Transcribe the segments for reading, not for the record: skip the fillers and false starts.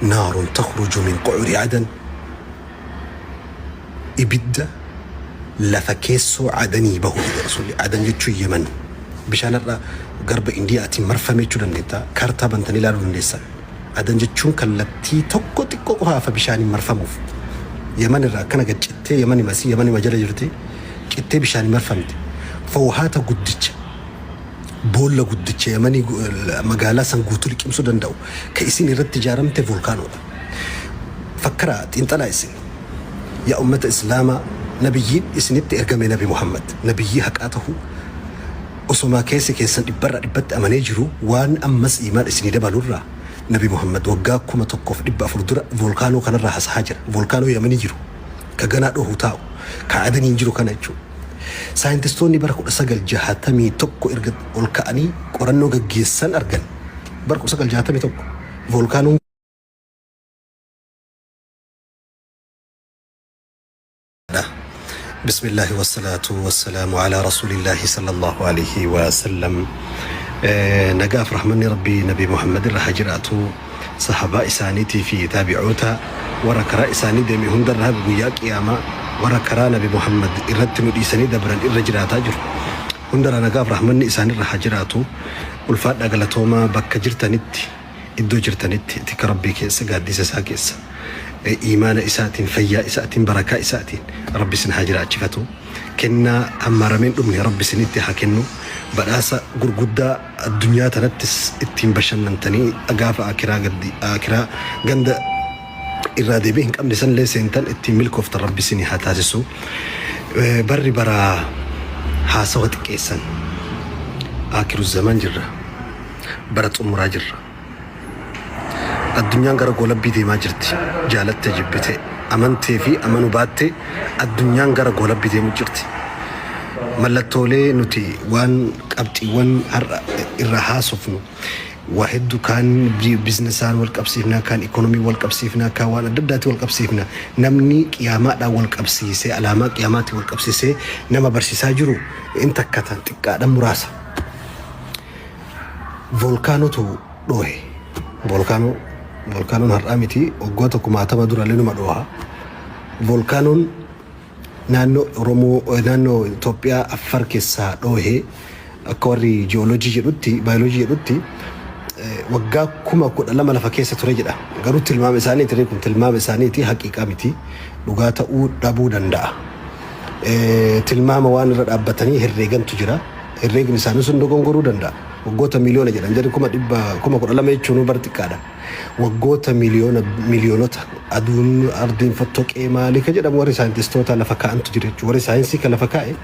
Naarun takhruju min qu'uri Adan, ibidda lafa keessoo Adanii bahu jedhe Rasuulli. Adan jechuun Yemen. Bishaan har'a garba Indiyaatiin marfame jechuu dandeetta. Kaartaa bantanii ilaaluu dandeessan. Adan jechuun kallattii tokko xiqqoo qofa hafa bishaaniin marfamuuf. Yemen irraa akkana gad cittee Yemenima asii Yemenima jala jirti. Cittee bishaaniin marfamte. Fowhaata guddicha boolla guddicha Yemanii magaalaa san guutuu liqimsuu danda'u ka isin irratti ijaaramte volkaanoodha. Fakkaraa xiinxalaa isin. Yaa ummata Islaamaa nabiyyiin isinitti ergame Nabi Muhammad nabiyyii haqaa tahuu osomaa keessi keessan dhibbarraa dhibbatti amanee jiru waan ammas iimaan isinii dabalurraa Nabi Muhammad waggaa 1400 dura volkaanoo kanarraa hasahaa jira. Volkaanoo Yamanii jiru ka ganaa dhohu taa'u ka Adaniin jiru kana jechuudha. Saayintistoonni bara 1961 erga ol ka'anii qorannoo gaggeessan argan. Bara 1961 volkaanoon dha. Bismillaahi wassalaatu wassalaamu alaa rasuulillaahi sallallahu alaihi wasallam. Nagaaf rahmanni Rabbii Nabi Muhammad irra haa jiraatu. Sahabaa isaaniitii fi taabi'oota warra karaa isaanii deeme hundarra haga guyyaa qiyaamaa warra karaa Nabi Muhammad irratti nu dhiisanii dabran irra jiraataa jiru. Hundarra nagaaf rahmanni isaanirra haa jiraatu. Ulfaadhaa galatoomaa bakka jirtanitti. Iddoo jirtanitti tika Rabbii keessa, gaaddisa isaa keessa, iimaana isaatiin, fayyaa isaatiin, barakaa isaatiin Rabbi isin haa jiraachifatu. Kennaa hammaaramee hin dhumne Rabbi isinitti haa kennu. Badhaasa gurguddaa addunyaa tanattis ittiin bashannantanii gaafa aakiraa gaddi aakiraa ganda irraa deebii hin qabne sanillee seentan ittiin milkooftan Rabbi isinii haa taasisu. Barri bara haasawa xiqqeessan. Aakiru zaman jirra. Bara xumuraa jirra. Addunyaan gara goolabbii deemaa jirti. Jaalatte jibbite, amantee fi amanu baatte addunyaan gara goolabbii deemu jirti. Mallattoolee nuti waan qabxiiwwan har'a irraa haasofnu waa hedduu kaan biizinasaan wal qabsiifna, kaan ikoonomii wal qabsiifna, kaan waan adda addaatiin wal qabsiifna. Namni qiyaamaadhaan wal qabsiisee alaamaa qiyaamaatiin wal qabsiisee nama barsiisaa jiru in takkata xiqqaadhaan muraasa. Voolkaanotu dhoohe. Voolkaanoo voolkaanoon har'aa miti waggoota kumaatama durallee numa dhooha. Voolkaanoon naannoo Oromoo naannoo Itoophiyaa Affar keessaa dhoohe akka warri ji'ooloojii jedhutti baayoloojii jedhutti waggaa 12,000 lafa keessa ture jedha. Garuu tilmaama isaaniiti kun tilmaama isaaniiti haqiiqaa miti dhugaa ta'uu dhabuu danda'a. Tilmaama waan irra dhaabbatanii herreegantu jira. Herreegni isaanii sun dogongoruu danda'a. Waggoota miiliyoona jedhan jarri 12,000 jechuun bar xiqqaadha. Waggoota miiliyoona miiliyoonota aduun ardiin fottoqee maalii ka jedhamu warri saayintistoota lafa kaa'antu jira jechuudha. Warri saayinsii ka lafa kaa'e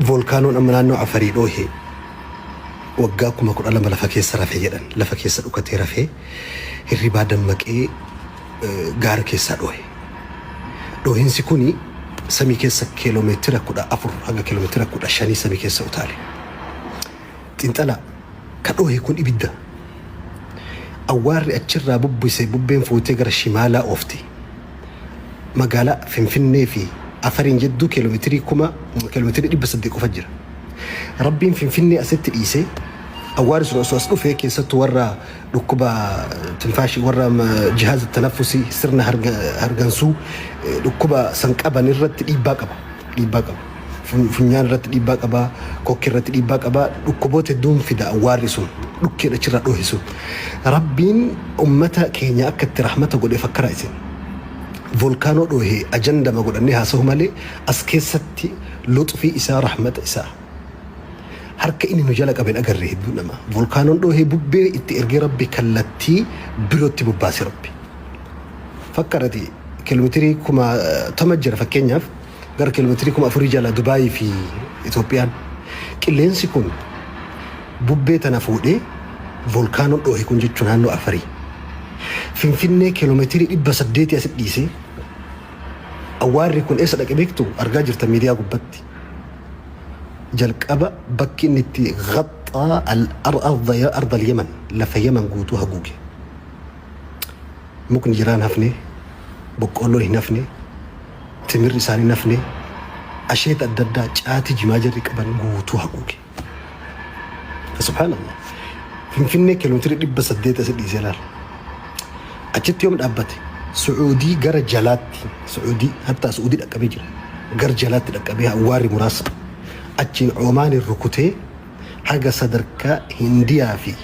voolkaanoon amma naannoo Afarii dhoohe waggaa 12,000 lafa keessa rafe jedhan. Lafa keessa dhukatee rafee hirribaa dammaqee gaara keessaa dhoohe. Dhoohinsi kuni samii keessa kiiloomeetira 14 haga kiiloomeetira 15 samii keessa utaale. Xiinxalaa, ka dhoohe kun ibidda. Awwaarri achirraa bubbise bubbeen fuutee gara shimaalaa oofti. Magaalaa Finfinnee fi Afariin jidduu kiiloomeetirii kuma kiiloomeetirii 800 qofa jira. Rabbiin Finfinnee asitti dhiisee awwaarri sun osoo as dhufee keessattuu warra dhukkuba tinfaashii warra jihaaza tanaffusii sirna hargansuu dhukkuba san qaban irratti dhiibbaa qaba. Dhiibbaa qaba. Funyaan irratti dhiibbaa qaba. Kokkee irratti dhiibbaa qaba. Dhukkuboota hedduun fida awwaarri sun dhukkeen achirraa dhoohe sun. Rabbiin ummata keenya akka itti rahmata godhe fakkaraa isin. Volkaanoo dhoohe ajandama godhannee haasahu malee as keessatti luxfii isaa rahmata isaa. Harka inni nu jala qabe hin agarre hedduu nama. Volkaanoon dhoohee bubbee itti ergee Rabbi kallattii birootti bubbaase Rabbi. Fakkarati kiiloomeetirii 50,000 jira fakkeenyaaf gara kiiloomeetirii 4,000 jala Dubaayii fi Itoophiyaan. Qilleensi kun bubbee tana fuudhee volkaanoon dhoohe kun jechuun naannoo Afarii. Finfinnee kiiloomeetirii 800 asitti dhiisee awwaarri kun eessa dhaqe beektu argaa jirta miidiyaa gubbatti. Jalqaba bakki inni itti ghaxxaa al-arda arda al-Yaman lafa Yaman guutuu haguuge. Mukni jiraa hin hafne, boqqoolloon hin hafne, timirri isaanii hin hafne, asheeta adda addaa caatii jimaa jarri qaban guutuu haguuge. Subhaanallah. Finfinnee kiiloomeetira 800 asi dhiisee laala. Achitti yoom dhaabbate? Su'uudii gara jalaatti, Su'uudii, hattaa Su'uudii dhaqqabee jira. Gar jalaatti dhaqqabee awwaarri muraasa. Achiin Omaaniin rukutee haga sadarkaa Hindiyaa fi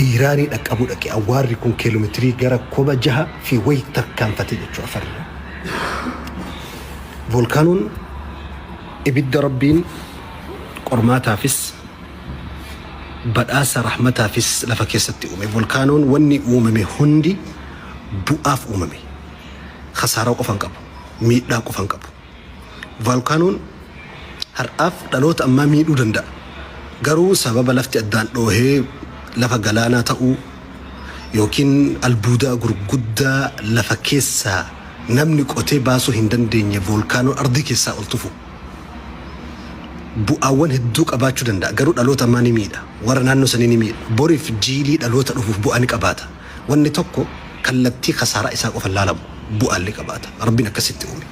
Iiraanii dhaqqabuu dhaqe. Awwaarri kun kiiloomeetirii gara 6000 fi wayi tarkaanfate jechuudha afarri. Volkaanoon ibidda Rabbiin qormaataafis badhaasa rahmataafis lafa keessatti uume. Volkaanoon wanni uumame hundi bu'aaf uumame. Khasaaraa qofa hin qabu. Miidhaa qofa hin qabu. Volkaanoon har'aaf dhaloota ammaa miidhuu danda'a. Garuu sababa lafti addaan dhoohee lafa galaanaa ta'uu yookiin albuudaa gurguddaa lafa keessaa namni qotee baasuu hin dandeenye volkaanoon ardii keessaa ol tufu bu'aawwan hedduu qabaachuu danda'a. Garuu dhaloota ammaa ni miidha. Warra naannoo sanii ni miidha. Boriif jiilii dhaloota dhufuuf bu'aa ni qabaata. Wanni tokko kallattii khasaaraa isaa qofa hin laalamu. Bu'aallee qabaata. Rabbiin akkasitti uume.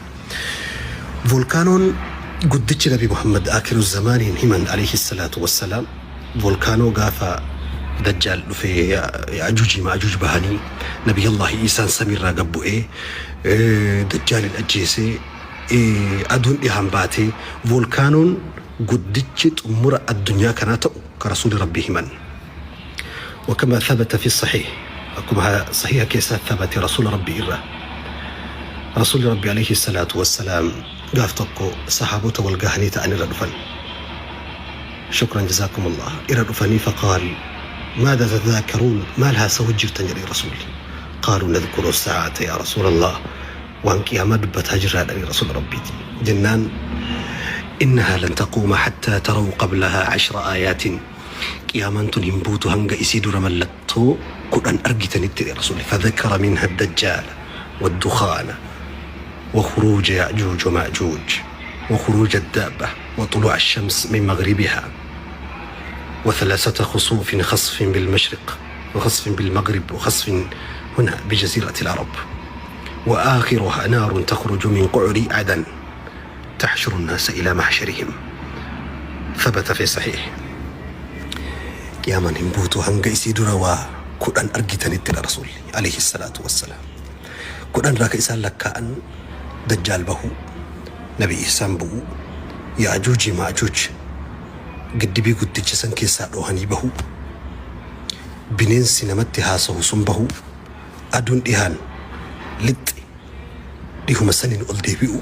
Volkaanoon guddichi Nabi Muhammad aakiru zamaaniin himan alayhi salaatu wassalaam volkaanoo gaafa Dajjaal dhufee Ya'ajuujii Ma'ajuuj bahanii Nabiyallaahi Iisaan samiirraa gad bu'ee Dajjaalin ajjeesee aduun dhihaan baatee volkaanoon guddichi xummura addunyaa kanaa ta'u ka Rasuuli Rabbii himan. وكما ثبت في الصحيح akkuma sahiha keessa thabate Rasuula Rabbii irraa Rasuulli Rabbii alayhi salaatu wassalaam gaaf tokko sahaabota wal gahanii ta'an irra dhufan. Shukran jazakumullah irra dhufanii faqaal maadha tadhaakaruun maal haasawu jirtan jedhe Rasuulli. Qaaluu nadhkuru saa'ata yaa Rasuulallah waan qiyaamaa dubbataa jirraa jedhanii Rasuula Rabbiiti. Jennaan innahaa lan taquuma hattaa taraw qablahaa ashra aayaatin Qiyaamaan tun hin buutu hanga isii dura mallattoo 10 argitanitti jedhe Rasuulli. Fadhakara minha addajjaala waddukhaana wa khuruuja ya'juuj wa ma'juuj wa khuruuja addaabba wa xuluu'a ashams min maghribihaa wa thalathata khusuufin khasfin bilmashriq wa khasfin bilmaghrib wa khasfin huna bijaziirati al-arab wa aakhiruhaa naarun takhruju min qu'ri adan taxshuru nnaasa ilaa mahsharihim thabata fi sahiih Qiyaamaan hin buutu hanga isii dura waa 10 argitanittidha Rasuulli alayhi salaatu wassalaam 10 irraa ka isaan lakkaa'an Dajjaal bahuu, Nabi Iisaan bu'uu, Ya'ajuujii Ma'ajuuj giddibii guddicha san keessaa dhoohanii bahuu, bineensi namatti haasahu sun bahuu, aduun dhihaan lixxe dhihuma saniin ol deebi'uu,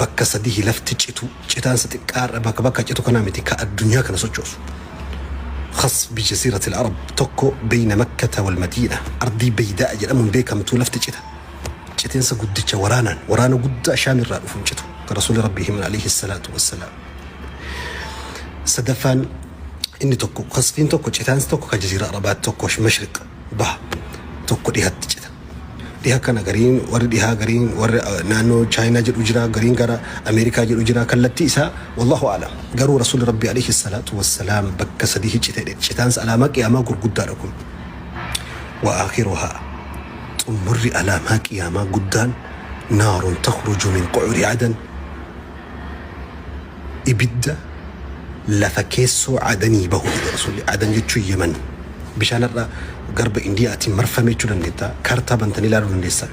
bakka sadihi lafti cituu, citaansa xiqqaarra bakka bakka citu kanaa miti ka addunyaa kana sochoosu. Khasf bi jasiiratil arab tokko beyna makkata wal madiina ardii beydaa'a jedhamuun beekamtuu lafti cita. Citeensa guddicha waraanaan waraana guddaa shaam irraa dhufuun citu ka rasuuli rabbii himan alayhi salaatu wassalaam. Sadaffaan inni tokko khasfiin tokko citaansi tokko ka jaziira arabaatti tokko mashriq baha tokko dhihatti cita. Dhiha kana gariin warri dhihaa gariin warri naannoo Chaayinaa jedhu jira gariin gara Ameerikaa jedhu jira kallattii isaa wallahu a'lam garuu rasuulli rabbii alayhi salaatu wassalaam bakka sadii cite citaansa alaamaa qiyaamaa gurguddaadha kun wa aakhiruhaa xumurri alaamaa qiyaamaa guddaan naarun takhruju min qu'uri adan ibidda lafa keessoo Adanii bahu jedhe Rasuulli. Adan jechuun Yemen. Bishaan har'a garba Indiyaatiin marfame jechuu dandeetta. Kaartaa bantanii ilaaluu dandeessan.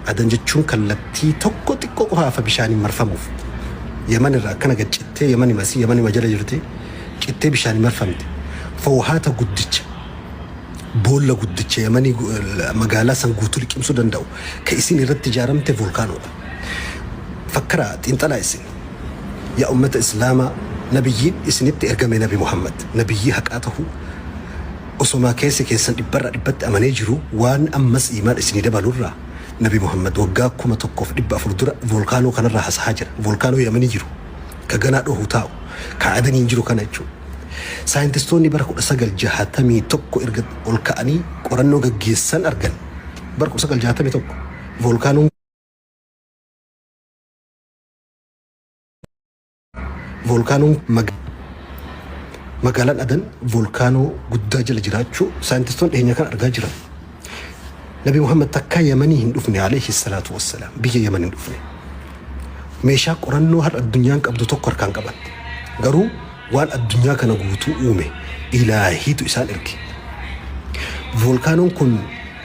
Adan jechuun kallattii tokko xiqqoo qofa hafa bishaaniin marfamuuf. Yemen irraa akkana gad cittee Yemen asii Yemen jala jirti. Cittee bishaaniin marfamte. Foohaata guddicha boolla guddicha Yemanii magaalaa san guutuu liqimsuu danda'u ka isin irratti ijaaramte volkaanoodha. Fakkaraa xiinxalaa isin. Yaa ummata Islaamaa nabiyyiin isinitti ergame nabi Muhammad nabiyyii haqaa tahuu osomaa keessi keessan dhibbarraa dhibbatti amanee jiruu waan ammas iimaan isinii dabalurraa nabi Muhammad waggaa 1400 dura voolkaanoo kanarraa hasahaa jira. Voolkaanoo Yamanii jiru ka ganaa dhohu taa'u ka Adaniin jiru kana jechuudha. Saayintistoonni bara 1961 erga ol ka'anii qorannoo gaggeessan argan bara 1961 voolkaanoon Voolkaanoon magaalaan Adan voolkaanoo guddaa jala jiraachuu saayintistoonni dhiyeenya kana argaa jiran. Nabi Muhammad takkaa Yamanii hin dhufne alayhi salaatu wassalaam biyya Yaman hin dhufne. Meeshaa qorannoo har'a addunyaan qabdu tokko harkaan qaban. Garuu waan addunyaa kana guutuu uume ilaahiitu isaan erge. Voolkaanoon kun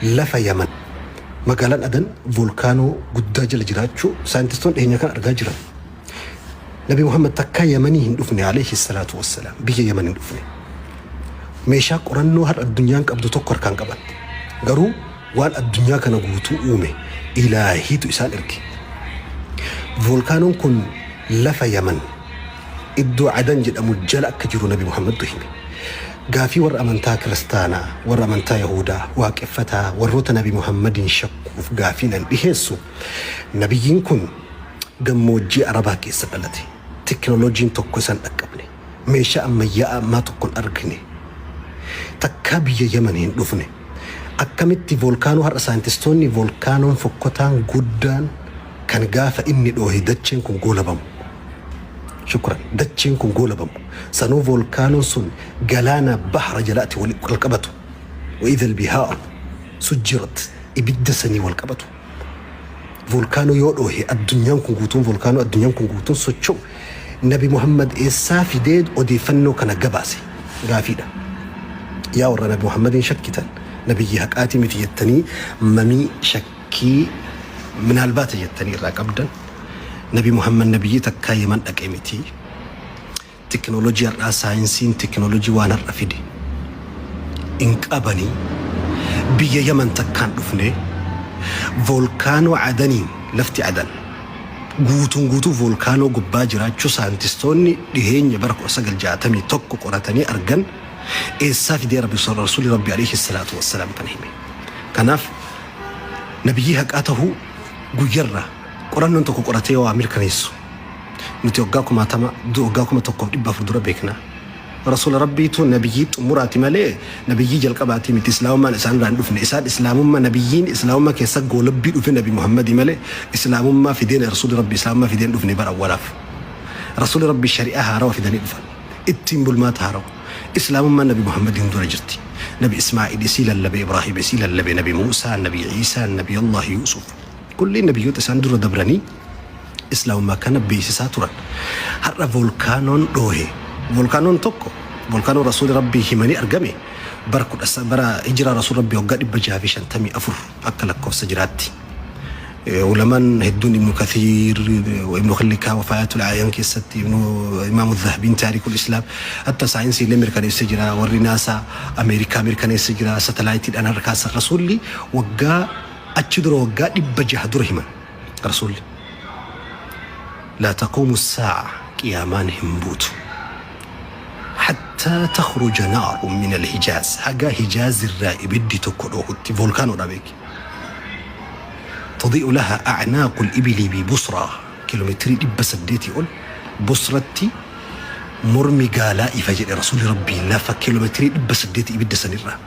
Lafa Yaman magaalaan Adan voolkaanoo guddaa jala jiraachuu saayintistoonni dhiheenya kana argaa jiran. Nabi Muhammad takkaa Yamanii hin dhufne alayhi salaatu wassalaam biyya Yaman hin dhufne. Meeshaa qorannoo har'a addunyaan qabdu tokko harkaan qaban. Garuu waan addunyaa kana guutuu uume ilaahiitu isaan erge. Voolkaanoon kun lafa Yaman iddoo Adan jedhamu jala akka jiru Nabi Muhammadtu hime. Gaafii warra amantaa Kiristaanaa, warra amantaa Yahuudaa, Waaqeffataa, warroota Nabi Muhammadiin shakkuuf gaafiin an dhiheessu, Nabiyyiin kun gammoojjii Arabaa keessa dhalate. Tekinooloojiin tokko isa hin dhaqqabne. Meeshaa ammayyaa'aa ammaa tokko hin argine. Takkaa biyya Yaman hin dhufne. Akkamitti voolkaanoo har'a saayintistoonni voolkaanoon fokkotaan guddaan kan gaafa inni dhoohe dacheen kun goolabamu. Shukran. Dacheen kun goolabamu. Sanuu voolkaanoon sun galaana bahra jalaati wal qabatu. Wa idha al-bihaaru sujjirat ibidda sanii wal qabatu. Voolkaanoo yoo dhoohe addunyaan kun guutuun voolkaanoo addunyaan kun guutuun socho'u. Nabi Muhammad eessaa fidee odeeffannoo kana gabaase? Gaafiidha. Yaa warra Nabi Muhammadiin shakkitan nabiyyi haqaatii miti jettanii mamii shakkii minaalbaata jettanii irraa qabdan Nabi Muhammad nabiyyii takkaa Yaman dhaqe miti. Tekinooloojii har'aa saayinsiin tekinooloojii waan har'a fide hin qabanii biyya Yaman takkaan dhufne voolkaanoo Adaniin lafti Adan guutuun guutuu voolkaanoo gubbaa jiraachuu saayintistoonni dhiheenya bara 1961 qoratanii argan eessaa fidee Rabbi Rasuulli Rabbi alayhi salaatu wassalaam kana hime. Kanaaf nabiyyii haqaa tahuu guyyarraa qorannoon tokko qoratee waa mirkaneessu nuti waggaa kumaatama waggaa 1400 dura beekna. Rasuula Rabbiitu nabiyyii xumuraati malee nabiyyii jalqabaati miti. Islaamummaan isaan irraa hin dhufne. Isaan islaamummaa nabiyyiin islaamummaa keessa goolabbii dhufe Nabi Muhammadii malee islaamummaa fideen Rasuulli Rabbi islaamummaa fideen dhufne bara awwalaaf. Rasuulli Rabbi shari'aa haarawa fidanii dhufan. Ittiin bulmaata haarawa. Islaamummaan Nabi Muhammadiin dura jirti. Nabi Ismaa'il isii lallabe, Ibraahim isii lallabe, Nabi Muusaa, Nabi Iisaa, Nabi Allah Yuusuf. Kulliin nabiyyoota isaan dura dabranii Islaamummaa kana beeksisaa turan. Har'a voolkaanoon dhoohe. Voolkaanoon tokko voolkaanoon Rasuuli Rabbii himanii argame bara kudha bara hijiraa Rasuuli Rabbii waggaa 654 akka lakkoofsa jiraatti. Ulamaan hedduun Ibnu Kathiir, Ibnu Khillikaa, Wafaayatul A'yaan keessatti, Ibnu Imaamu Zahabiin Taariikul Islaam, hatta saayinsii illee mirkaneessee jira. Warri naasaa Ameerikaa mirkaneessee jira. Satalaayitiidhaan harkaa Rasuulli waggaa achi dura waggaa 600 dura himan. Rasuulli. Laa taquumu saa'a qiyaamaan hin buutu. Hattaa takhruja naarun min alhijaaz haga hijaaz irraa ibiddi tokko dhoohutti voolkaanoodha beeki. Tadi'u laha a'naaqu al-ibili bi Busraa kiiloomeetirii 800 ol Busratti mormi gaalaa ifa jedhe Rasuulli Rabbii lafa kiiloomeetirii 800 ibidda sanirraa.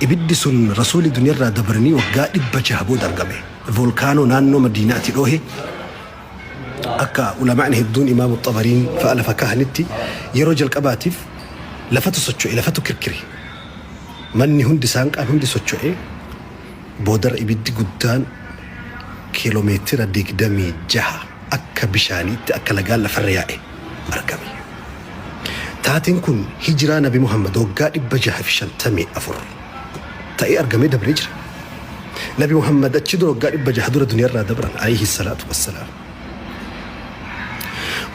Ibiddi sun Rasuulli duniyarraa dabranii waggaa 600 booda argame. Voolkaanoo naannoo Madiinaati dhoohe akka ulamaa'ni hedduun Imaamu Xabariin fa'a lafa kaahanitti yeroo jalqabaatiif lafatu socho'e, lafatu kirkire. Manni hundi saanqaan hundi socho'e. Boodarra ibiddi guddaan kiiloomeetira 26 akka bishaaniitti akka lagaan lafarra yaa'e argame. Taateen kun hijiraa Nabi Muhammad waggaa 654 ta'ee argamee dabree jira. Nabi Muhammad achi dura waggaa 600 dura duniyaarraa dabran alayhi salaatu wassalaam.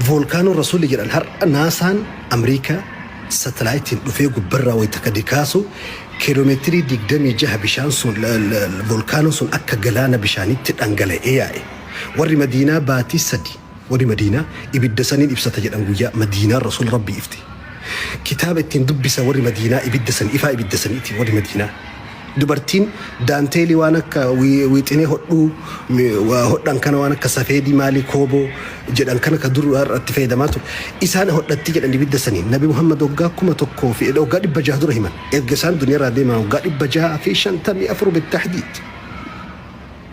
Voolkaanoon Rasuulli jedhan har'a naasaan Amriikaa satalaayitiin dhufee gubbarraa wayita gadi kaasu kiiloomeetirii 26 bishaan sun voolkaanoon sun akka galaana bishaaniitti dhangala'ee yaa'e. Warri Madiinaa baatii sadi Warri Madiinaa ibidda saniin ibsata jedhan guyyaa Madiinaan Rasuula Rabbii ifte. Kitaaba ittiin dubbisa warri Madiinaa ibidda san ifaa ibidda saniiti warri Madiinaa. Dubartiin daanteelii waan akka wiixinee hodhuu hodhan kana waan akka safeedii maalii kooboo jedhan kana ka dur irratti fayyadamaa ture. Isaan hodhatti jedhan ibidda saniin. Nabi Muhammad waggaa 1000 fi waggaa 600 dura himan. Erga isaan duniyaarraa deeman waggaa 654 bittahdiid.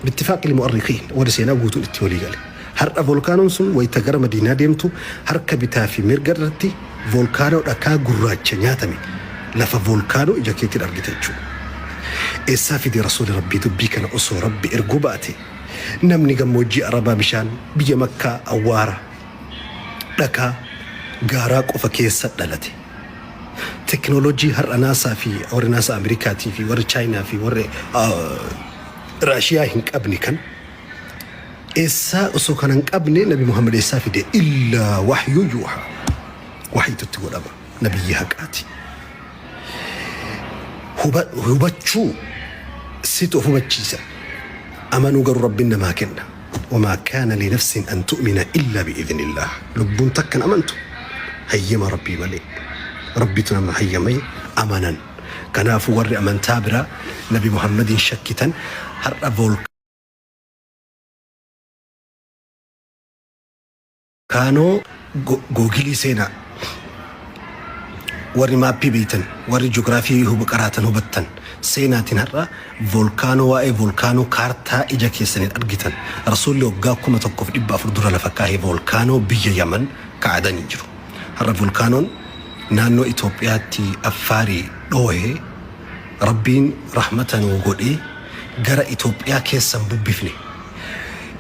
Bittifaaqil mu'arrikiin, warri seenaa guutuun itti walii gale. Har'a volkaanoon sun wayta gara Madiinaa deemtu harka bitaa fi mirga irratti volkaanoo dhakaa gurraacha nyaatame lafa volkaanoo ija keetiin argita jechuudha. Eessaa fide Rasuuli Rabbii dubbii kana osoo Rabbi erguu baate namni gammoojjii Arabaa bishaan biyya Makkaa awwaara dhakaa gaaraa qofa keessa dhalate. Teknooloojii har'a naasaa fi warri naasaa Ameerikaatii fi warri Chaayinaa fi warri Raashiyaa hin qabne kan eessaa osoo kana hin qabne Nabi Muhammad eessaa fide? Illaa wahyuu yuuhaa. Wahiitu itti godhama. Nabiyyi haqaati. Hubachuu situ of hubachiisa. Amanuu garuu Rabbiin namaa kenna. Wamaa kaana linafsin an tu'mina illaa bi'idhnillaah. Lubbuun takka hin amantu hayyama Rabbii malee. Rabbitu nama hayyamee amanan. Kanaafuu warri amantaa biraa Nabi Muhammadiin shakkitan har'a Volkaanoo googilii seenaa. Warri maappii beektan, warri ji'oogiraafii qaraatan hubattan, seenaatiin har'a volkaanoo waa'ee volkaanoo kaartaa ija keessaniin argitan. Rasuulli waggaa 1400 dura lafa kaahee volkaanoo biyya Yaman kaa'atanii jiru. Har'a volkaanoon naannoo Itoophiyaatti Affaarii dhoohee Rabbiin rahmata nuu godhee gara Itoophiyaa keessan bubbifne.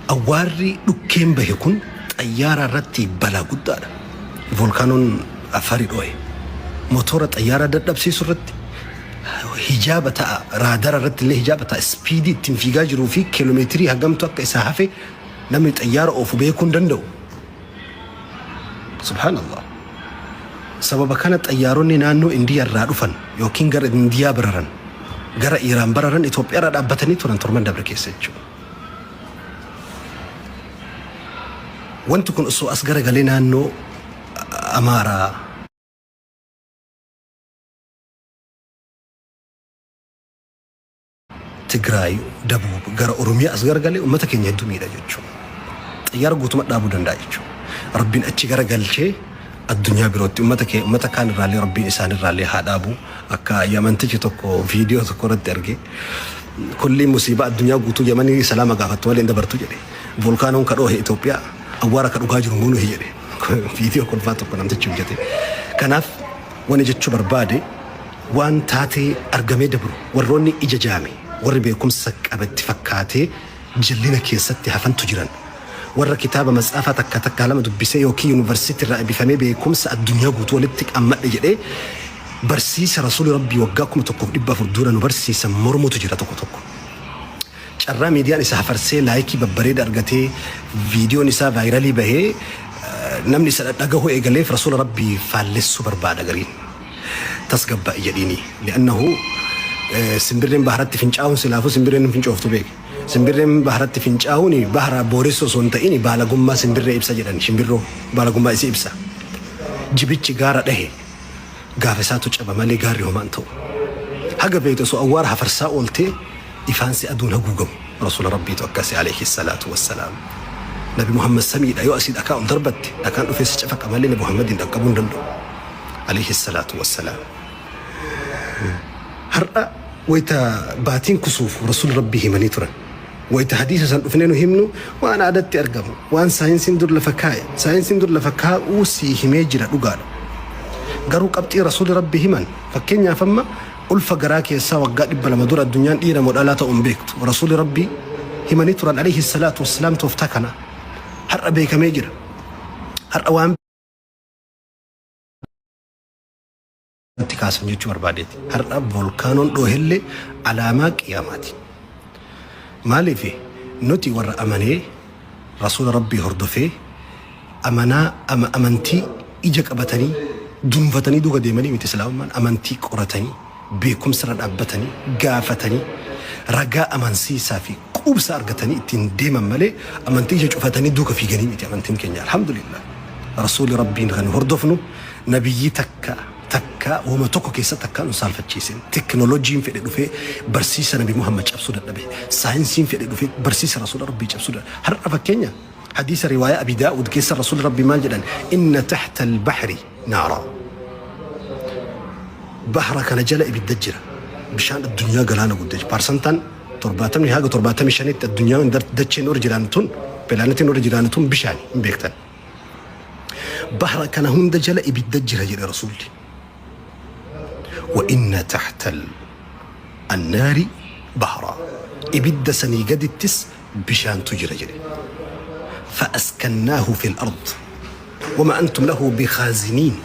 Awwaarri dhukkeen bahe kun xayyaara irratti balaa guddaadha. Volkaanoon Affaari dhoohe. Motora xayyaaraa dadhabsiisu irratti hijaaba ta'a. Raadara irratti illee hijaaba ta'a. Ispiidii ittiin fiigaa jiruu fi kiiloomeetirii hagamtu akka isaa hafe namni xayyaara oofu beekuu hin danda'u. Subhaanallah. Sababa kana xayyaaronni naannoo Indiyaa irraa dhufan yookiin gara Indiyaa bararan gara Iraan bararan Itoophiyaa irra dhaabbatanii turan torban dabre keessa jechuudha. Wanti kun osoo as garagalee naannoo Amaaraa, Tigraay, Dabuub gara Oromiyaa as garagalee uummata keenya hedduu miidha jechuudha. Xayyaara guutuma dhaabuu danda'a jechuudha. Rabbiin achi garagalchee addunyaa birootti uummata kee uummata kaan irraallee Rabbiin isaan irraallee haa dhaabu. Akka yamantichi tokko viidiyoo tokko irratti arge kulli musiibaa addunyaa guutuu Yamanii salaama gaafattu malee hin dabartu jedhe. Volkaanoon ka dhoohe Itoophiyaa awwaara ka dhugaa jiru nuyi jedhe. Viidiyoo kolfaa tokko namtichi hojjete. Kanaaf wani jechuu barbaade waan taatee argamee dabru warroonni ija jaame warri beekumsa qabatti fakkaatee jallina keessatti hafantu jiran. Warra kitaaba matsaafaa takka takka lama dubbisee yookiin yuunivarsiitii irraa eebbifamee beekumsa addunyaa guutuu walitti qammadhe jedhee barsiisa rasuuli rabbii waggaa 1400 dura nu barsiisan mormutu jira tokko tokko. Carraa miidiyaan isa hafarsee laayikii babbareeda argatee viidiyoon isaa vaayiralii bahee namni isa dhagahuu eegaleef rasuula rabbii faallessuu barbaada gariin. Tasgabba'i jedhiini. Li'annahu simbirreen baharatti fincaa'uun silaafuu simbirreen hin fincooftu beeki. Simbirreen baharatti fincaa'uun bahara booressuu osoo hin ta'in baalagummaa simbirree ibsa jedhan shimbirroo baalagummaa isii ibsa. Jibichi gaara dhahe gaafa isaatu caba malee gaarri homaa hin ta'u. Haga beektu osoo awwaara hafarsaa ooltee ifaan si aduun haguugamu. Rasuula Rabbiitu akkasi alayhi salaatu wassalaam. Nabi Muhammad samiidha yoo asii dhakaa ol darbatte dhakaan dhufee si cafaqa malee Nabi Muhammadiin dhaqqabuu hin danda'u. Alayhi salaatu wassalaam. Har'a wayita baatiin kusuuf Rasuulli Rabbii himanii turan. Wayita hadiisa san dhufnee nu himnu waan aadatti argamu, waan saayinsiin dur lafa kaa'e, saayinsiin dur lafa kaa'uu sii himee jira dhugaadha. Garuu qabxii Rasuulli Rabbii himan fakkeenyaaf amma ulfa garaa keessaa waggaa 200 dura addunyaan dhiira moo dhalaa ta'uu hin beektu. Rasuulli Rabbii himanii turan alayhi salaatu wassalaam tooftaa kana har'a beekamee jira. Har'a waan itti kaasan jechuu barbaadeeti. Har'a volkaanoon dhoohellee alaamaa qiyaamaati. Maaliif nuti warra amanee rasuula rabbii hordofee amanaa amantii ija qabatanii duunfatanii duuka deemanii miti islaamummaan amantii qoratanii beekumsa irra dhaabbatanii gaafatanii ragaa amansiisaa fi quubsa argatanii ittiin deeman malee amantii ija cufatanii duuka fiiganii miti amantiin keenya alhamdulillah. Rasuuli rabbiin kan hordofnu nabiyyii takka takka wama tokko keessatti akka nu saalfachiisin. Teknooloojiin fedhe dhufee barsiisa Nabi Muhammad cabsuu dadhabe. Saayinsiin fedhe dhufee barsiisa Rasuula Rabbii cabsuu dadhabe. Har'a fakkeenya hadiisa riwaayaa Abi Daawud keessa Rasuulli Rabbii maal jedhan? Inna tahta al-bahri naara. Bahra kana jala ibidda jira. Bishaan addunyaa galaana guddaa jira. Parsantaan 70 haga 75tti addunyaan dacheen irra jiraan tun pilaanetiin irra jiraan tun bishaani hin beektan. Bahra kana hunda jala ibidda jira jedhe Rasuulli. Wa inna tahta annaari bahra. Ibidda sanii gadittis bishaantu jira jedhe. Fa'askannaahu fil ard. Wama antum lahu bikhaaziniin.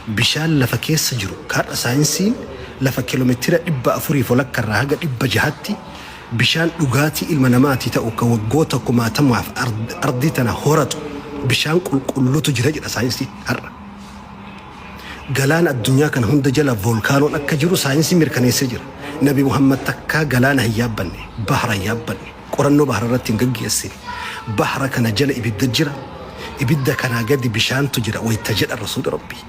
Bishaan lafa keessa jiru kaadha saayinsiin lafa kiiloomeetira 400 walakka irraa haga 600tti bishaan dhugaatii ilma namaatii ta'u ka waggoota kumaatamaaf ardii tana horatu bishaan qulqulluutu jira jedha saayinsiin har'a. Galaana addunyaa kana hunda jala voolkaanoon akka jiru saayinsiin mirkaneessee jira. Nabi Muhammad takkaa galaana hin yaabbanne, bahara hin yaabbanne, qorannoo bahara irratti hin gaggeessine. Bahara kana jala ibidda jira, ibidda kanaa gadi bishaantu jira wayta jedhan Rasuuli Rabbii.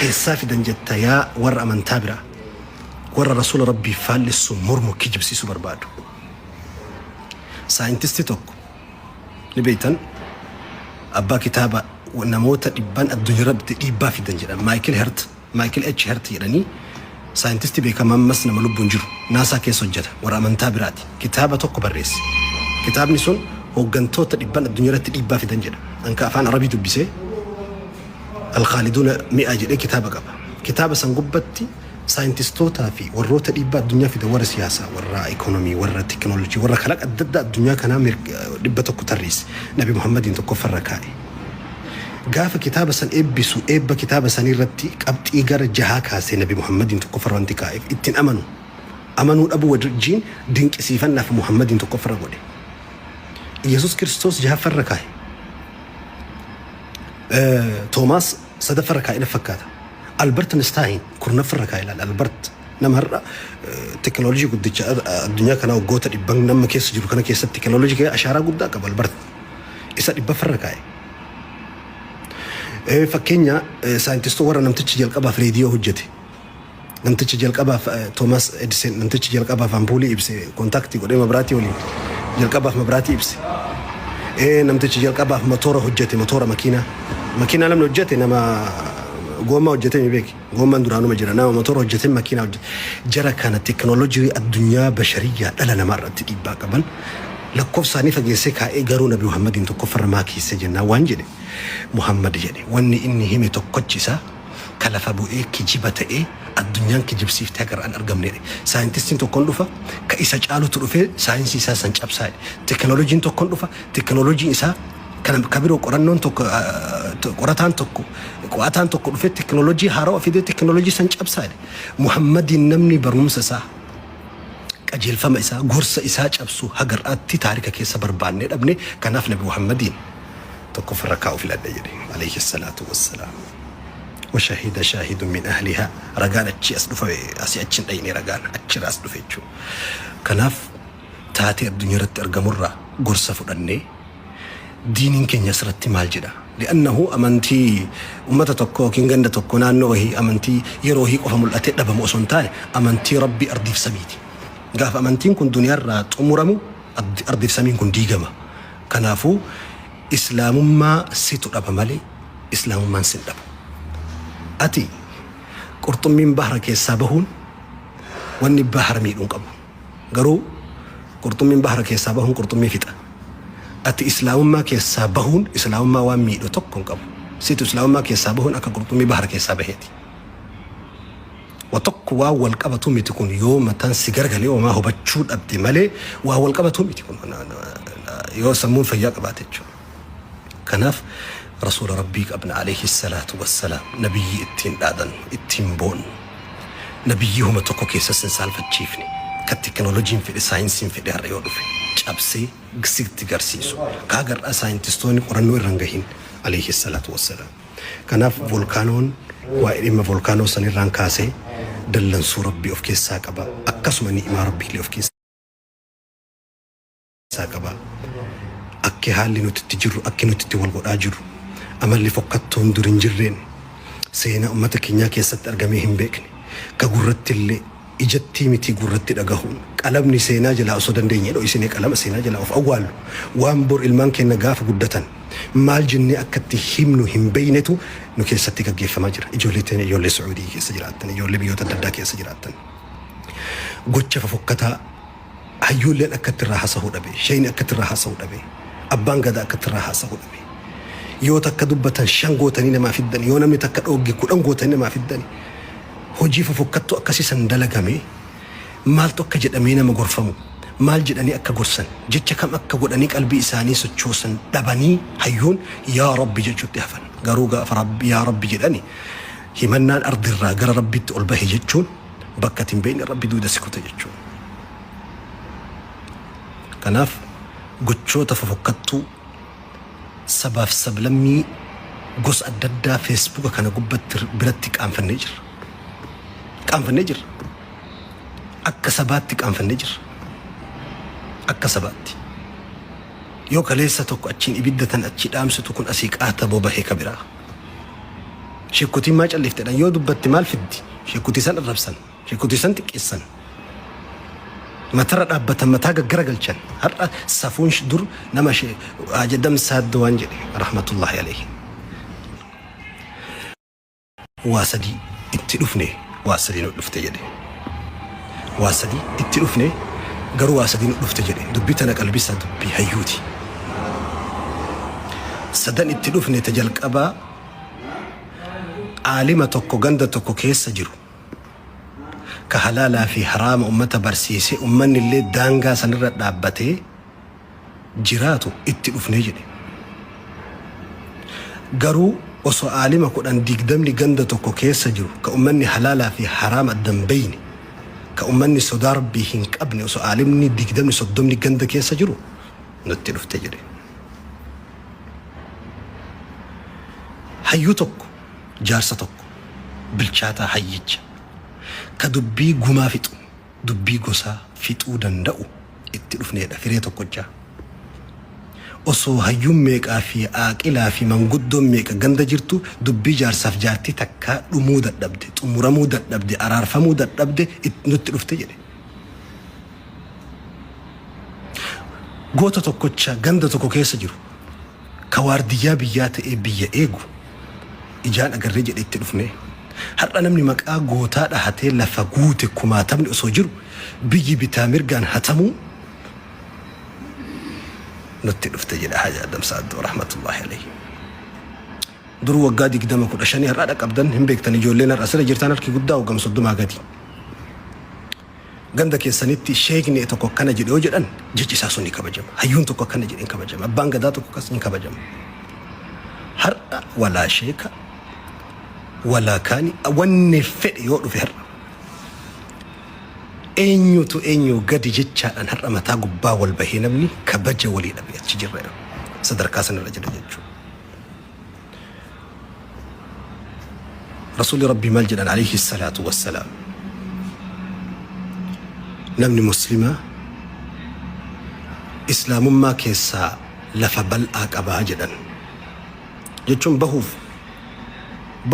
Eessaa fidan jetta yaa warra amantaa biraa? Warra Rasuula Rabbii faallessu, mormu, kijibsiisuu barbaadu. Saayintistii tokko ni beektan, abbaa kitaaba namoota dhibban addunyaa irratti dhiibbaa fidan jedhan, Maayikil Hert, Maayikil H. Hert jedhanii, saayintistii beekamaa, ammas nama lubbuun jiru, NASA keessa hojjeta, warra amantaa biraati. Kitaaba tokko barreesse. Kitaabni sun hooggantoota dhibban addunyaa irratti dhiibbaa fidan jedha. Anka afaan Arabii dubbisee Alkhaaliduuna Mi'aa jedhee kitaaba qaba. Kitaaba san gubbatti saayintistootaa fi warroota dhiibbaa addunyaa fidan, warra siyaasaa, warra ikoonomii, warra teekinooloojii, warra kalaqa adda addaa addunyaa kanaa 100 tarreesse. Nabi Muhammadiin tokkoffarra kaa'e. Gaafa kitaaba san eebbisu, eebba kitaaba sanii irratti qabxii gara jahaa kaasee Nabi Muhammadiin tokkoffarra wanti kaa'eef ittiin amanu. Amanuu dhabuu wajjin dinqisiifannaaf Muhammadiin tokkoffarra godhe. Yesus Kiristoos jahaffarra kaa'e. Toomaas sadaffarra kaa'e na fakkaata. Albert Einstein kurnaffarra kaa'e ilaala. Albert nama har'a teekinooloojii guddicha addunyaa kanaa waggoota dhibban nama keessa jiru kana keessatti teekinooloojii ashaaraa guddaa qaba Albert. Isa dhibbaffarra kaa'e. Fakkeenya saayintistoota warra namtichi jalqabaaf reediyoo hojjete. Namtichi jalqabaaf Toomaas Edison, namtichi jalqabaaf ampuulii ibse, kontaaktii godhee mabraatii waliin jalqabaaf mabraatii ibse. Namtichi jalqabaaf motora hojjete, motora makiinaa. Makiinaa namni hojjete nama goommaa hojjete mi beeki. Goommaan duraanuma jira. Nama motora hojjete, makiinaa hojjete. Jara kana teekinooloojii addunyaa bashariyyaa dhala namaa irratti dhiibbaa qaban lakkoofsa isaanii fageessee kaa'ee, garuu Nabi Muhammadiin tokkoffarra maa keesse jennaan waan jedhe Muhammad jedhe, wanni inni hime tokkochi isaa ka lafa bu'ee kijiba ta'ee addunyaan kijibsiiftee haga irraan argamne. Saayintistiin tokkoon dhufa, ka isa caalutu dhufee saayinsii isaa san cabsaa. Teekinooloojiin tokkoon dhufa, teekinooloojiin isaa kana ka biroo, qorannoon tokko, qorataan tokko, qo'ataan tokko dhufee teekinooloojii haarawaa fidee teekinooloojii san cabsaa. Muhammadiin namni barumsa isaa, qajeelfama isaa, gorsa isaa cabsu haga har'aatti taarika keessa barbaannee dhabne. Kanaaf Nabi Muhammadiin tokkoffarra kaa'u filadhe jedhe, alayhi salaatu wassalaam. وشهد شاهد من أهلها. Ragaan achi as dhufe, asii achi hin dhayne, ragaan achirraa as dhufe jechuudha. Kanaaf taatee addunyaa irratti argamurraa gorsa fudhannee diiniin keenya asirratti maal jedha? Li'annahu amantii ummata tokko yookiin ganda tokko, naannoo wahii, amantii yeroo wahii qofa mul'atee dhabamu osoo hin taane, amantii Rabbii ardiif samiiti. Gaafa amantiin kun duniyaarraa xumuramu ardiif samiin kun diigama. Kanaafuu islaamummaa situ dhaba malee islaamummaan sin dhabu. Ati qurxummiin bahara keessaa bahuun wanni bahara miidhuun qabu. Garuu qurxummiin bahara keessaa bahuun qurxummii fixa. Ati islaamummaa keessaa bahuun islaamummaa waan miidhu tokko hin qabu. Situ islaamummaa keessaa bahuun akka qurxummii bahara keessaa baheeti. Wa tokko waan wal qabatu miti kun, yoo mataan si garagalee homaa hubachuu dhabde malee waan wal qabatu miti kun, yoo sammuun fayyaa qabaate jechuudha. Kanaaf Rasuula Rabbii qabna, alayhi salaatu wassalaam, nabiyyi ittiin dhaadannu, ittiin boonnu, nabiyyii homa tokko keessas hin saalfachiifne, kan teekinooloojiin fedhe, saayinsiin fedhe har'a yoo dhufe cabsee sitti garsiisu, kaa gar'aa saayintistoonni qorannoo irra hin gahin, alayhi salaatu wassalaam. Kanaaf volkaanoon, waa'ee dhimma volkaanoo sanirraan kaasee, dallansuu Rabbii of keessaa qaba, akkasuma ni'imaa Rabbiillee of keessaa qaba. Akki haalli nuti itti jirru, akki nuti itti wal godhaa jirru, amalli fokkattoon dur hin jirreen seenaa uummata keenyaa keessatti argamee hin beekne, ka gurratti illee, ijattii miti, gurratti dhagahuun qalamni seenaa jalaa osoo dandeenye dho'isinee qalama seenaa jalaa of awwaallu, waan bor ilmaan keenya gaafa guddatan maal jennee akka itti himnu hin beeynetu nu keessatti gaggeeffamaa jira. Ijoollee teenya, ijoollee Sucuudii keessa jiraattan, ijoollee biyyoota adda addaa keessa jiraattan, gocha fofokkataa hayyuulleen akka itti irraa haasa'uu dhabe, sheeyni akka itti irraa haasa'uu dhabe, abbaan gadaa akka itti irraa haasa'uu dhabe. Yoo takka dubbatan shan gootanii namaa fiddan, yoo namni takka dhoogge 10 gootanii namaa fiddan, hojii fofokkattuu akkasii san dalagame maaltu akka jedhamee nama gorfamu, maal jedhanii akka gorsan, jecha kam akka godhanii qalbii isaanii sochoosan dhabanii hayyuun yaa Rabbi jechuutti hafan. Garuu gaafa Rabbi yaa Rabbi jedhani Himannaan ardirraa gara Rabbiitti ol bahe jechuun bakka ati hin beekne Rabbi duuda si kute jechuudha. Kanaaf gochoota fofokkattuu sabaaf sablammii gosa adda addaa feesbuuka kana gubbatti biratti qaanfannee jirra. Qaanfannee jirra. Akka sabaatti qaanfannee jirra. Akka sabaatti. Yoo kaleessa tokko achiin ibidda tan achii dhaamsitu kun asii qaata bobahe ka biraa. Sheekkotiin maa callifte dhan yoo dubbatte maal fiddi? Sheekkotii san arrabsan. Sheekkotii san xiqqeessan. Matarra dhaabbatan mataa gaggaragalchan. Har'a safuun dur nama Haji Adam Saaddo waan jedhe rahmatullahi alayhi. Waa sadii itti dhufne waa sadii nu dhufte jedhe. Waa sadii itti dhufne garuu waa sadii nu dhufte jedhe. Dubbii tana qalbisaa dubbii hayyuuti. Sadan itti dhufne ta jalqabaa aalima tokko ganda tokko keessa jiru ka halaalaa fi haraama ummata barsiisee ummanni illee daangaa sanirra dhaabbatee jiraatu itti dhufne jedhe. Garuu osoo aalima 10 digdamni ganda tokko keessa jiru ka ummanni halaalaa fi haraama adda hin beeyne ka ummanni sodaa Rabbii hin qabne osoo aalimni digdamni soddomni ganda keessa jiru nutti dhufte jedhe. Hayyuu tokko jaarsa tokko bilchaataa hayyicha ka dubbii gumaa fixu dubbii gosaa fixuu danda'u itti dhufneedha firee tokkochaa. Osoo hayyuun meeqaa fi aaqilaa fi manguddoon meeqa ganda jirtu dubbii jaarsaaf jaartii takkaa dhumuu dadhabde, xumuramuu dadhabde, araarfamuu dadhabde nutti dhufte jedhe. Goota tokkocha ganda tokko keessa jiru ka waardiyyaa biyyaa ta'ee biyya eegu ijaan agarree jedhe itti dhufnee. Har'a namni maqaa gootaa dhahatee lafa guute kumaatamni osoo jiru biyyi bitaa mirgaan hatamuu nutti dhufte jedha Haji Adam Saaddoo rahmatullahi alayhi. Dur waggaa 20 15 har'a dhaqabdan hin beektan ijoolleen har'a sira jirtan harki guddaa waggaa 30 gadi. Ganda keessanitti sheekni tokko akkana jedhe yoo jedhan jechi isaa sun ni kabajama. Hayyuun tokko akkana jedhe hin kabajama. Abbaan gadaa tokko akkas hin kabajama. Har'a walaa sheeka walaa kaani wanni fedhe yoo dhufe har'a eenyutu eenyu gadi jechaadhaan har'a mataa gubbaa wal bahee namni kabaja walii dhabe achi jirra sadarkaa sanarra jira jechuudha. Rasuulli Rabbii maal jedhan alayhi salaatu wassalaam namni muslimaa islaamummaa keessaa lafa bal'aa qabaa jedhan jechuun bahuuf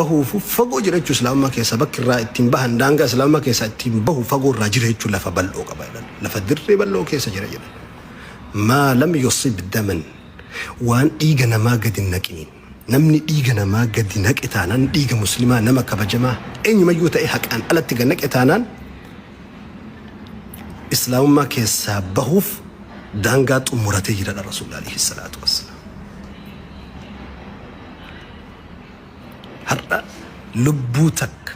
bahuufu fagoo jira jechuun islaamummaa keessaa bakki irraa ittiin bahan daangaa islaamummaa keessaa ittiin bahu fagoo irraa jira jechuun lafa bal'oo qaba jedhan lafa dirree bal'oo keessa jira jedhan maa lam yusib daman Waan dhiiga namaa gadi hin naqiniin. Namni dhiiga namaa gadi naqe taanaan dhiiga muslimaa nama kabajamaa eenyumayyuu ta'e haqaan alatti gad naqe taanaan islaamummaa keessaa bahuuf daangaa xumuratee jira Rasuulli alayhi salaatu wassalaam. Har'a lubbuu takka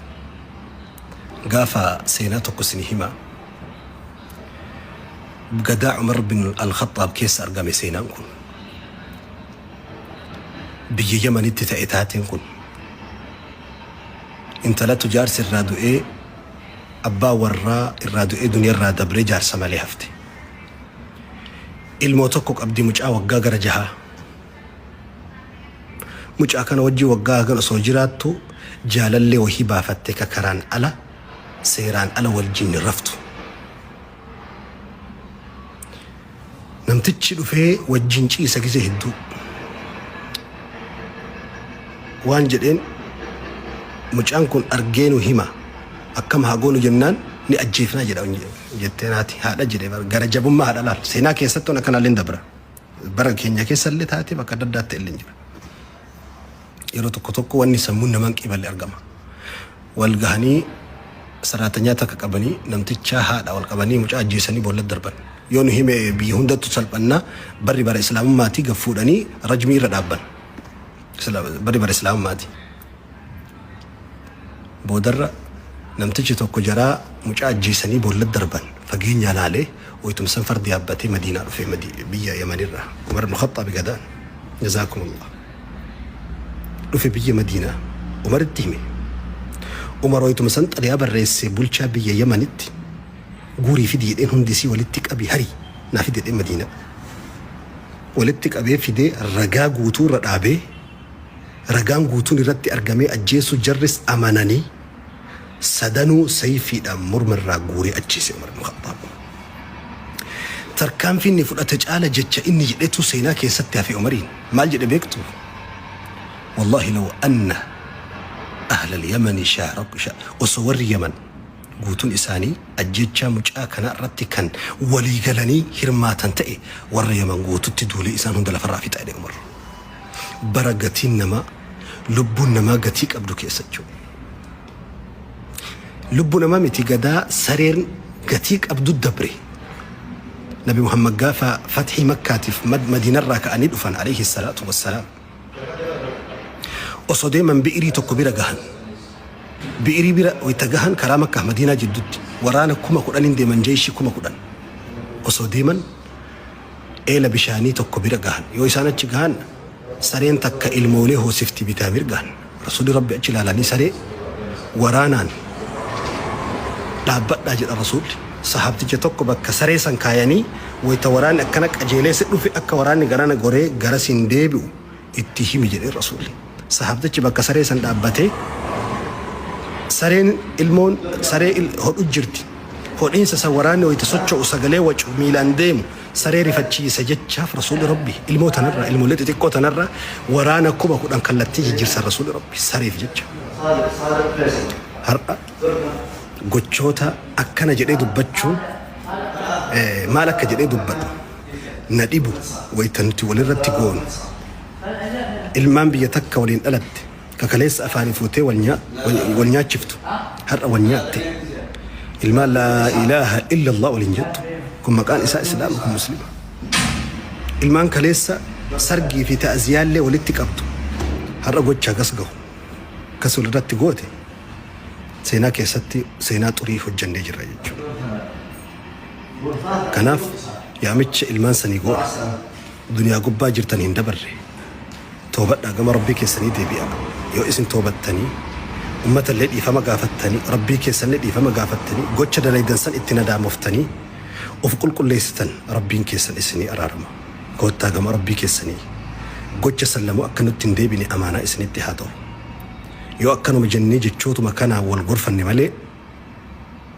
gaafa seenaa tokko isin himaa. Gadaa Umar bin Al-Khaxxaab keessa argame seenaan kun. Biyya Yamanitti ta'e taateen kun. Intalatu jaarsi irraa du'ee abbaa warraa irraa du'ee duniyaa irraa dabree jaarsa malee hafte. Ilmoo tokko qabdi mucaa waggaa gara jahaa. Mucaa kana wajjin waggaa hagan osoo jiraattu jaalallee wahii baafatte ka karaan ala seeraan ala wajjin raftu. Namtichi dhufee wajjin ciisa gizee hedduu. Waan jedheen mucaan kun argee nu hima akkam haa goonu jennaan ni ajjeefnaa jedha jettee naati haadha jedhe gara jabummaa haadha laal seenaa keessatti waan akkanaallee hin dabra. Bara keenya keessa illee taatee bakka adda addaatti illee jira. Yeroo tokko tokko wanni sammuun nama hin qiballe argama. Wal gahanii saraatanyaa takka qabanii namtichaa haadha wal qabanii mucaa ajjeesanii boolla darban. Yoo nu hime biyya hundattu salphannaa barri bara islaamummaatii gad fuudhanii rajmii irra dhaabban. Barri bara islaamummaati. Boodarra namtichi tokko jaraa mucaa ajjeesanii boolla darban fageenyaa laalee waytumsan fardi yaabbatee Madiinaa dhufee biyya Yamanirraa Umar ibn Khaxxaabi gadaan jazaakumullah dhufe biyya Madiinaa Umaritti hime. Umar waytuma san xalayaa barreesse bulchaa biyya Yamanitti guurii fidi jedheen hundi isii walitti qabi hari naa fidi jedheen Madiinaa. Walitti qabee fidee ragaa guutuu irra dhaabee ragaan guutuun irratti argamee ajjeesuu jarris amananii sadanuu sayfiidhaan morma irraa guuree ajjeese Umar ibn Khaxxaab. Tarkaanfii inni fudhate caala jecha inni jedhetu seenaa keessatti hafe Umariin. Maal jedhe beektu? Wallahi law anna ahla al-yamani shaaraku osoo warri Yaman guutuun isaanii ajjeechaa mucaa kanaa irratti kan walii galanii hirmaatan ta'e warra Yaman guututti duulee isaan hunda lafarraa fixa jedhe Umar. Bara gatiin namaa lubbuun namaa gatii qabdu keessa jechuudha. Lubbuu namaa miti gadaa sareen gatii qabdu dabre. Nabi Muhammad gaafa fathii Makkaatiif Madiinarraa ka'anii dhufan alayhi salaatu wassalaam. Osoo deeman bi'irii tokko bira gahan. Bi'irii bira wayita gahan karaa Makkaaf Madiinaa jidduutti waraana 10,000n deeman jeeshii 10,000. Osoo deeman eela bishaanii tokko bira gahan. Yoo isaan achi gahan sareen takka ilmoolee hoosifti bitaa mirgaan. Rasuulli Rabbi achi ilaalanii saree waraanaan dhaabbadhaa jedha Rasuulli. Sahaabticha tokko bakka saree san kaayanii wayita waraanni akkana qajeelee si dhufe akka waraanni garana goree garasiin deebi'u itti himi jedheen Rasuulli. Sahaabtichi bakka saree san dhaabbatee sareen ilmoon saree hodhu jirti. Hodhiinsa san waraanni wayita socho'u sagalee wacu miilaan deemu saree rifachiisa jechaaf Rasuulli Rabbi ilmoo tanarraa ilmoolee xixiqqoo tanarraa waraana 10,000 kallattii jijjiirsan Rasuulli Rabbi sareef jecha. Har'a gochoota akkana jedhee dubbachuun maal akka jedhee dubbadhu na dhibu wayita nuti walirratti goonu ilmaan biyya takka waliin dhalatte ka kaleessa afaanii fuutee wal nyaachiftu har'a wal nyaatte ilmaan laa ilaaha illallah waliin jettu kun maqaan isaa islaama kun muslima ilmaan kaleessa sargii fi ta'aziyaallee walitti qabdu har'a gocha gas gahu akkas walirratti goote seenaa keessatti seenaa xurii hojjannee jirra jechuudha. Kanaaf yaamicha ilmaan sanii goona. Duniyaa gubbaa jirtan hin dabarre. Toobadhaa gama Rabbii keessanii deebi'aa. Yoo isin toobattanii ummatallee dhiifama gaafattanii Rabbii keessanillee dhiifama gaafattanii gocha dalaydan san itti nadaamoftanii of qulqulleessitan Rabbiin keessan isinii araarama. Koottaa gama Rabbii keessanii gocha san lamuu akka nutti hin deebine amaanaa isinitti haa ta'u. Yoo akkanuma jennee jechootuma kanaan wal gorfanne malee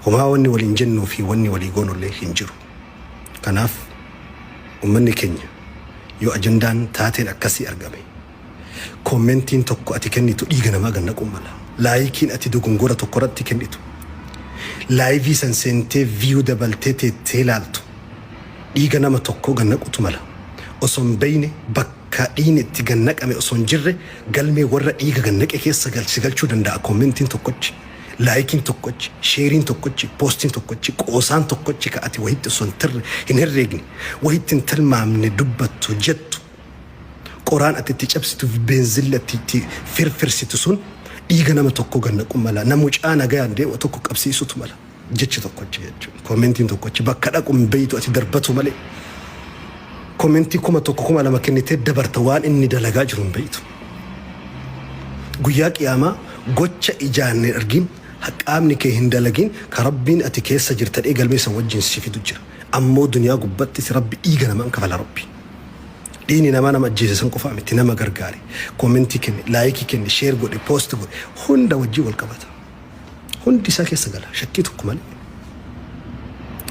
homaa wanni waliin jennuu fi wanni walii goonullee hin jiru. Kanaaf ummanni keenya yoo ajandaan taateen akkasii argame koommentiin tokko ati kennitu dhiiga namaa gad naquu mala. Laayikiin ati dogongora tokko irratti kennitu laayivii san seentee viyuu dabaltee teettee ilaaltu dhiiga nama tokkoo gad naquutu mala. Osoo hin beeyne bakka dhiigni itti gad naqame osoo hin jirre galmee warra dhiiga gad naqe keessa si galchuu danda'a koommentiin tokkochi. Laayikiin tokkochi, sheeriin tokkochi, poostiin tokkochi, qoosaan tokkochi ka ati wahitti osoo hin tirre, hin herreegne, wahitti hin tilmaamne dubbattu, jettu, qoraan ati itti cabsitu fi beenzilli ati itti firfirsitu sun dhiiga nama tokkoo gad naquu mala. Na mucaa nagayaan deemu tokko qabsiisutu mala. Jechi tokkochi jechuudha. Koomentiin tokkochi bakka dhaqu hin beeytu ati darbatu malee. Koomentii 1000 2000 kennitee dabarta waan inni dalagaa jiru hin beeytu. Guyyaa qiyaamaa gocha ijaan hin argin qaamni kee hin dalagin ka Rabbiin ati keessa jirta dhee galmee san wajjin si fidu jira. Ammoo duniyaa gubbattis Rabbi dhiiga namaan kafala Rabbi. Dhiigni namaa nama ajjeese san qofaa miti nama gargaare. Koomentii kenne, laayikii kenne, sheer godhe, poost godhe hunda wajjin wal qabata. Hundi isaa keessa gala shakkii tokko malee.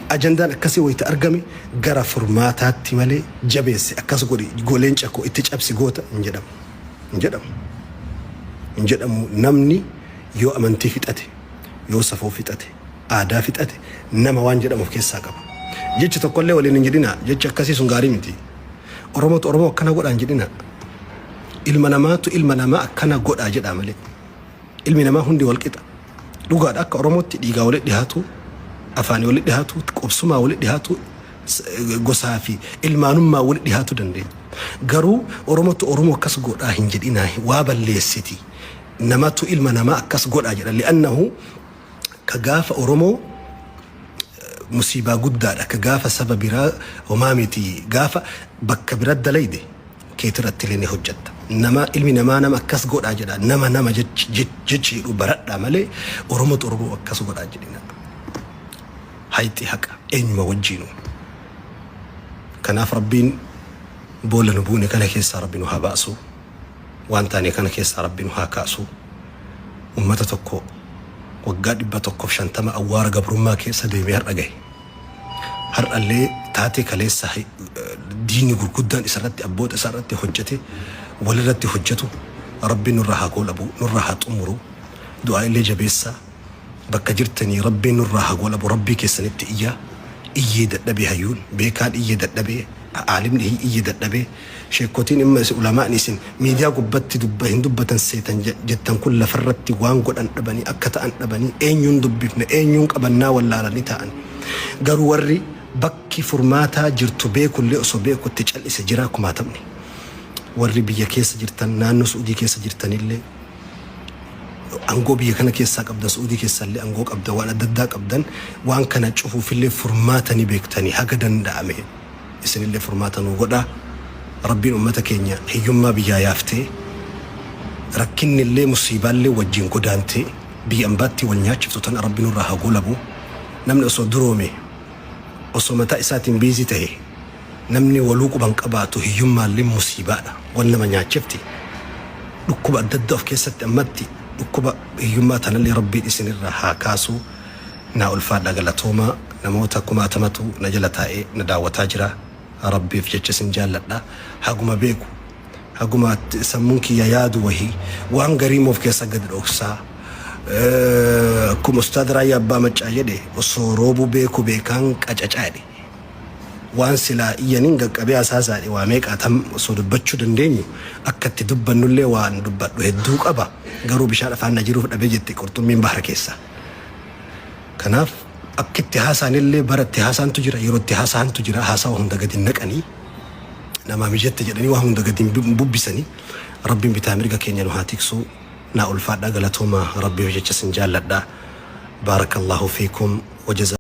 Ajandaan akkasii wayita argame gara furmaataatti malee jabeessi akkas godhi leenca koo itti cabsi goota hin jedhamu. Hin jedhamu. Hin jedhamu namni yoo amantii fixate, yoo safuu fixate, aadaa fixate nama waan jedhamu of keessaa qaba. Jechi tokkollee waliin hin jedhinaa. Jechi akkasii sun gaarii miti. Oromootu Oromoo akkana godhaa hin jedhinaa. Ilma namaatu ilma namaa akkana godhaa jedhaa malee. Ilmi namaa hundi wal qixa. Dhugaadha akka Oromootti dhiigaa walitti dhihaatu, afaanii walitti dhihaatu, qubsumaa walitti dhihaatu, gosaa fi ilmaanummaa walitti dhihaatu dandeenya. Garuu Oromootu Oromoo akkas godhaa hin jedhinaa waa balleessiti. Namatu ilma namaa akkas godhaa jedha. Li'annahu ka gaafa Oromoo musiibaa guddaadha. Ka gaafa saba biraa homaa miti. Gaafa bakka bira dalayde keetirratti illee ni hojjatta. Nama ilmi namaa nama akkas godhaa jedha. Nama nama jechi jedhu baradhaa malee Oromootu Oromoo akkas godhaa jedhina. Hayxi haqa eenyuma wajjiinu. Kanaaf Rabbiin boolla nu buune kana keessaa Rabbi nu haa baasu. Waan taane kana keessaa Rabbi nu haa kaasu. Ummata tokko waggaa 150 awwaara gabrummaa keessa deemee har'a gahe. Har'allee taatee kaleessa diinni gurguddaan isarratti abboota isaarratti hojjete walirratti hojjetu Rabbiin nurraa haa goolabu, nurraa haa xumuru. Du'aa illee jabeessaa. Bakka jirtanii Rabbiin nurraa haa goolabu, Rabbii keessanitti iyyaa. Iyyee dadhabee hayyuun, beekaan iyyee dadhabee, aalimni iyyee dadhabee, sheekkotiin imma isin ulamaan isin miidiyaa gubbatti dubba hin dubbatan seetan jettan kun lafarratti waan godhan dhabanii akka ta'an dhabanii eenyuun dubbifna eenyuun qabannaa wallaalanii taa'an. Garuu warri bakki furmaataa jirtu beekullee osoo beeku itti cal'ise jira kumaatamni. Warri biyya keessa jirtan naannoo Su'udii keessa jirtanillee angoo biyya kana keessaa qabdan Su'udii keessallee angoo qabdan waan adda addaa qabdan waan kana cufuufillee furmaata ni beektanii haga danda'ame isinillee furmaata nuu godhaa. Rabbiin ummata keenya hiyyummaa biyyaa yaaftee rakkinnillee musiibaallee wajjin godaantee biyya ambaatti wal nyaachiftu tana Rabbi nurraa haa goolabu. Namni osoo duroome osoo mataa isaatiin biizii tahe namni waluu quban qabaatu hiyyummaallee musiibaadha wal nama nyaachifti. Dhukkuba adda addaa of keessatti ammatti dhukkuba hiyyummaa tanallee Rabbiin isinirraa haa kaasu. Naa ulfaadha galatoomaa namoota kumaatamatu na jala taa'ee na daawwataa jira. Rabbiif jecha isin jaalladha. Haguma beeku haguma sammuun kiyya yaadu wahii waan garii immoo of keessa gadi dhoksaa. Akkuma Ustaad Raayyaa Abbaa Maccaa jedhe osoo roobuu beeku beekaan qacacaa jedhe. Waan silaa iyyaniin qaqqabee hasaasaa jedhe waa meeqaa tam osoo dubbachuu dandeenyu akka itti dubbannullee waan dubbadhu hedduu qaba. Garuu bishaan afaan na jiruuf dhabee jette qurxummiin bahara keessaa. Kanaaf akka itti haasaanillee bara itti haasaantu jira yeroo itti haasaantu jira haasawa hunda gadi hin naqanii namaa mijatte jedhanii waa hunda gadi hin bubbisanii Rabbiin bitaa mirga keenya nu haa tiksu naa ulfaadhaa galatoomaa Rabbiif jecha isin jaalladha baarakallahu fiikum wajaza.